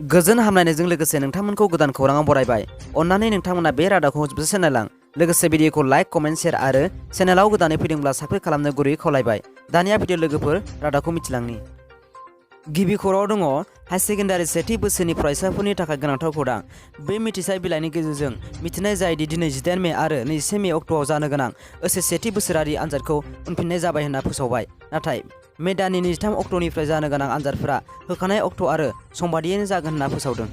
गोजोन हामलायनायजों लोगोसे नोंथांमोनखौ गोदान खौराङाव बरायबाय। अन्नानै नोंथांमोना बे रादाबखौ जोबजासे नायलां। लोगोसे भिडिअखौ लाइक, कमेन्ट, शेयार आरो चेनेलाव गोदानै फैदोंब्ला साबस्क्राइब खालामनो गुरैयै खावलायबाय। दानिया भिडिअ लोगोफोर रादाबखौ मिथिलांनि। गिबि खौराङाव दङ हाई सेकेन्डारि सेथि बोसोरनि फरायसाफोरनि थाखाय गोनांथार खौरां। बे मिथिसार बिलाइनि गेजेरजों मिथिनाय जायोदि दिनै 18 मे आरो 21 मे अक्ट'आव जानो गोनां सेथि बोसोरारि आनजादखौ उनफिननाय जाबाय होनना फोसावबाय। नाथाय मे दाननि 23 अक्ट'निफ्राय जानो गोनां आनजादफोरा होखानाय अक्ट' आरो सम बादियैनो जागोन होनना फोसावदों।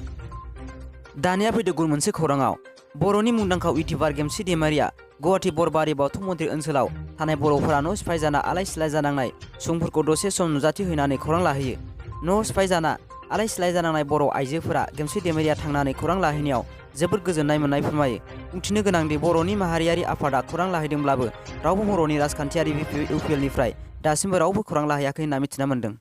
दानिया फैदो गुबुन मोनसे खौराङाव। बर'नि मुंदांखा इउटिउबार गेमस्रि दैमारिया गुवाहाटी बरबारि बाथौ मन्दिर ओनसोलाव थानाय बर'फोरा न' सिफाय जाना आलाय सिलाय जानांनाय सुबुंफोरखौ दसे सम नुजाथिहैनानै खौरां लाहैयो। न' सिफाय जाना आलाय सिलाय जानांनाय बर' आइजोफोरा गेमस्रि दैमारिया थांनानै खौरां लाहैनायाव जोबोद गोजोननाय मोननाय फोरमायो। बुंथिनो गोनांदि बर'नि माहारियारि आफादा खौरां लाहैदोंब्लाबो रावबो बर'नि राजखान्थियारि इउपिएलनिफ्राय दासिमबो रावबो खौरां लाहैयाखै होनना मिथिना मोन्दों।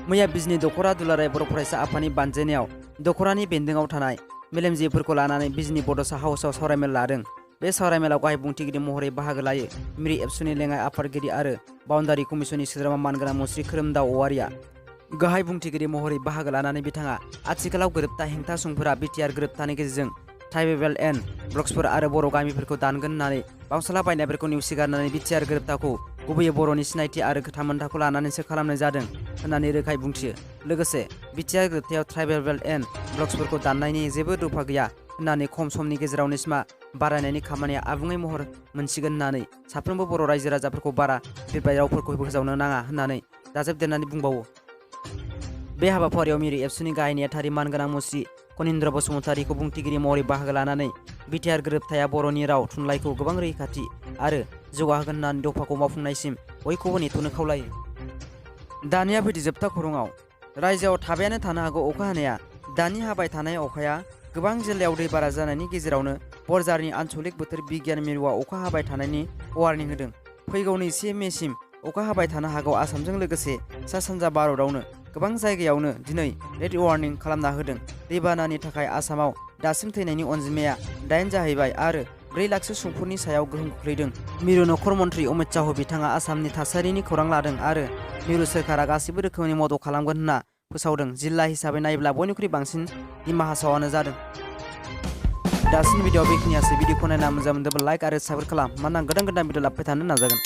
मैया बिजनि दख'रा दुलाराय बर' फरायसा आफादनि बानजायनायाव दख'रानि बेन्दोङाव थानाय मेलेमजिबिफोरखौ लानानै बिजनि बड'सा हाउसआव सावरायमेल लादों। बे सावरायमेलाव गाहाय बुंथिगिरि महरै बाहागो लायो मिरि एबसुनि लेङाइ आफादगिरि आरो बाउन्डारि कमिसननि सोद्रोमा मानगोनां मुस्रि खोरोमदाव औवारिया। गाहाय बुंथिगिरि महरै बाहागो लानानै बिथाङा आथिखालाव गोरोबथा हेंथा सुबुंफोरा बिटिआर गोरोबथानि गेजेरजों ट्राइबेल एन्ड ब्लक्सफोर आरो बर' गामिफोरखौ दानगोन होननानै बावसोला बायनायफोरखौ नेवसिगारनानै बिटिआर गोरोबथाखौ गुबैयै बर'नि सिनायथि आरो थामोनथाखौ लानानैसो खालामनाय जादों होननानै रोखायै बुंथियो। लोगोसे बिटिआर गोरोबथायाव ट्राइबेल एन्ड ब्लक्सफोरखौ दाननायनि जेबो दफा गैया होननानै खम समनि गेजेरावनो सिमा बारायनायनि खामानिया आबुङै महर मोनसिगोन होननानै साफ्रोमबो बर' रायजो राजाफोरखौ बारा बिरबाय रावफोरखौ फोजावनो नाङा होननानै दाजाबदेरनानै बुंबावो। बे हाबाफारियाव मिरि एबसुनि गाहाय नेहाथारि मानगोनां मुस्रि कनिन्द्र बसुमतारीखौ बुंथिगिरि महरै बाहागो लानानै बिटिआर गोरोबथाया बर'नि राव थुनलाइखौ गोबां रैखाथि आरो जौगाहोगोन होननानै दफाखौ मावफुंनायसिम बयखौबो नेथ'नो खावलायो। दानिया फैदो जोबथा खौराङाव। रायजोआव थाबायानो थानो हागौ अखा हानाया। दानि हाबाय थानाय अखाया गोबां जिल्लायाव दै बारा जानायनि गेजेरावनो बरजारनि आन्चलिक बोथोर बिगियान मिरुआ अखा हाबाय थानायनि वार्निं होदों। फैगौ 20 मेसिम अखा हाबाय थानो हागौ। आसामजों लोगोसे सा सानजा भारतआवनो गोबां जायगायावनो दिनै रेड वार्निं खालामना होदों। दैबानानि थाखाय आसामाव दासिम थैनायनि अनजिमाया 8 जाहैबाय आरो 4 लाखसो सुबुंफोरनि सायाव गोहोम खोख्लैदों। मिरु नखर मन्त्रि अमित शाह बिथाङा आसामनि थासारिनि खौरां लादों आरो मिरु सोरखारा गासैबो रोखोमनि मदद खालामगोन होनना फोसावदों। जिल्ला हिसाबै नायोब्ला बयनिख्रुइ बांसिन दिमा हासावआनो जादों। दासिम भिडिअ बेखिनियासै। भिडिअखौ नायना मोजां मोनदोंब्ला लाइक आरो साबस्क्राइब खालाम। मानोना गोदान भिडिअ लाबोबाय थानो नाजागोन।